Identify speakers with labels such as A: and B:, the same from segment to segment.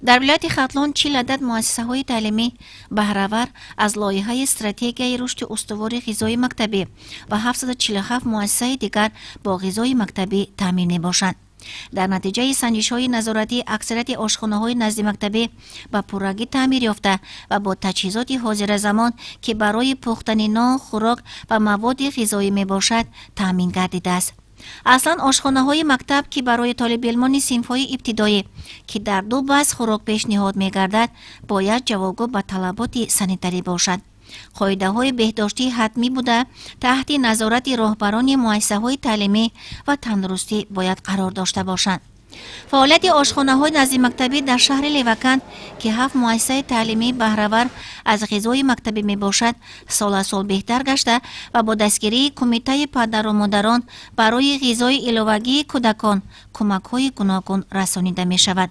A: Дар вилояти Хатлон 40 адад муассисаҳои таълимӣ баҳравар аз лоиҳаи стратегияи рушди устувори ғизои мактабӣ ва 747 муассисаи дигар бо ғизои мактабӣ таъмин мебошанд. Дар натиҷаи санҷишҳои назоратӣ аксарияти ошхонаҳои наздимактабӣ ба пуррагӣ таъмир ёфта ва бо таҷҳизоти ҳозиразамон, ки барои пухтани нон, хӯрок ва маводи ғизоӣ мебошад, таъмин гардидааст. Аслан ошхонаҳои мактаб, ки барои толибилмони синфҳои ибтидоӣ, ки дар ду баст хӯрок пешниҳод мегардад, бояд ҷавобгӯ ба талаботи санитарӣ бошад. Қоидаҳои беҳдоштӣ ҳатмӣ буда, таҳти назорати роҳбарони муассисаҳои таълимӣ ва тандурустӣ бояд қарор дошта бошанд. Фаъолияти ошхонаҳои наздимактабӣ дар шаҳри Леваканд, ки 7 муассисаи таълимӣ баҳравар аз ғизои мактабӣ мебошад, сол аз сол беҳтар гашта ва бо дастгирии кумитаи падару модарон барои ғизои иловагии кӯдакон кӯмакҳои гуногун расонида мешавад.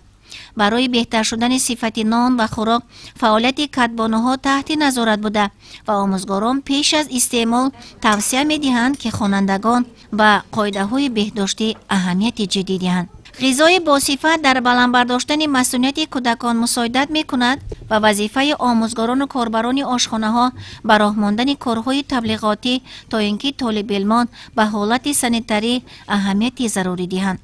A: Барои беҳтар шудани сифати нон ва хӯрок фаъолияти кадбонуҳо таҳти назорат буда ва омӯзгорон пеш аз истеъмол тавсия медиҳанд, ки хонандагон ба қоидаҳои беҳдоштӣ аҳамияти ҷиддӣ диҳанд. Ғизои босифат дар баланд бардоштани масунияти кӯдакон мусоидат мекунад ва вазифаи омӯзгорону корбарони ошхонаҳо ба роҳ мондани корҳои таблиғотӣ, то ин ки толибилмон ба ҳолати санитарӣ аҳамияти зарурӣ диҳанд.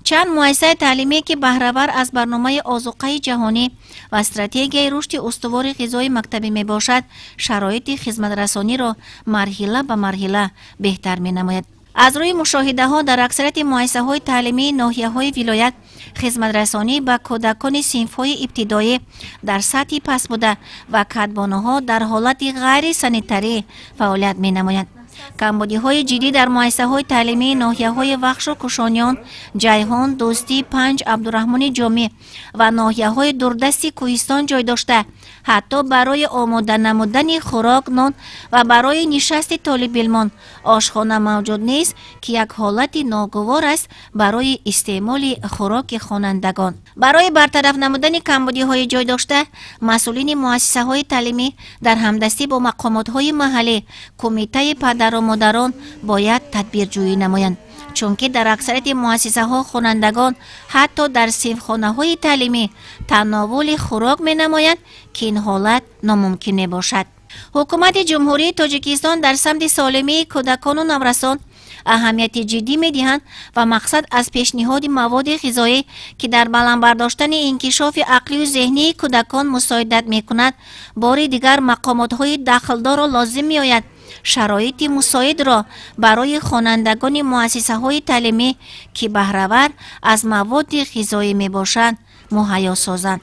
A: Чанд муассисаи таълимӣ, ки баҳравар аз барномаи озуқаи ҷаҳонӣ ва стратегияи рушди устувори ғизои мактабӣ мебошад, шароити хизматрасониро марҳила ба марҳила беҳтар менамояд. Аз рӯи мушоҳидаҳо дар аксарияти муассисаҳои таълимии ноҳияҳои вилоят хизматрасонӣ ба кӯдакони синфҳои ибтидоӣ дар сатҳи паст буда ва кадбонуҳо дар ҳолати ғайрисанитарӣ фаъолият менамоянд. Камбудиҳои ҷиддӣ дар муассисаҳои таълимии ноҳияҳои Вахшу Кушониён, Ҷайҳон, Дӯстӣ, Панҷ, Абдураҳмони Ҷомӣ ва ноҳияҳои дурдасти кӯҳистон ҷой дошта, ҳатто барои омода намудани хӯрок, нон ва барои нишасти толибилмон ошхона мавҷуд нест, ки як ҳолати ногувор аст барои истеъмоли хӯроки хонандагон. Барои бартараф намудани камбудиҳои ҷой дошта, масъулини муассисаҳои таълимӣ дар ҳамдастӣ бо мақомотҳои маҳаллӣ, кумитаи падару модарон бояд тадбирҷӯӣ намоянд, чунки дар аксарияти муассисаҳо хонандагон ҳатто дар синфхонаҳои таълимӣ тановули хӯрок менамоянд, ки ин ҳолат номумкин мебошад. Ҳукумати Ҷумҳурии Тоҷикистон дар самти солимии кӯдакону наврасон аҳамияти ҷиддӣ медиҳанд ва мақсад аз пешниҳоди маводи ғизоӣ, ки дар баланд бардоштани инкишофи ақлию зеҳнии кӯдакон мусоидат мекунад, бори дигар мақомотҳои дахлдорро лозим меояд шароити мусоидро барои хонандагони муассисаҳои таълимӣ, ки баҳравар аз маводи ғизоӣ мебошанд, муҳайё созанд.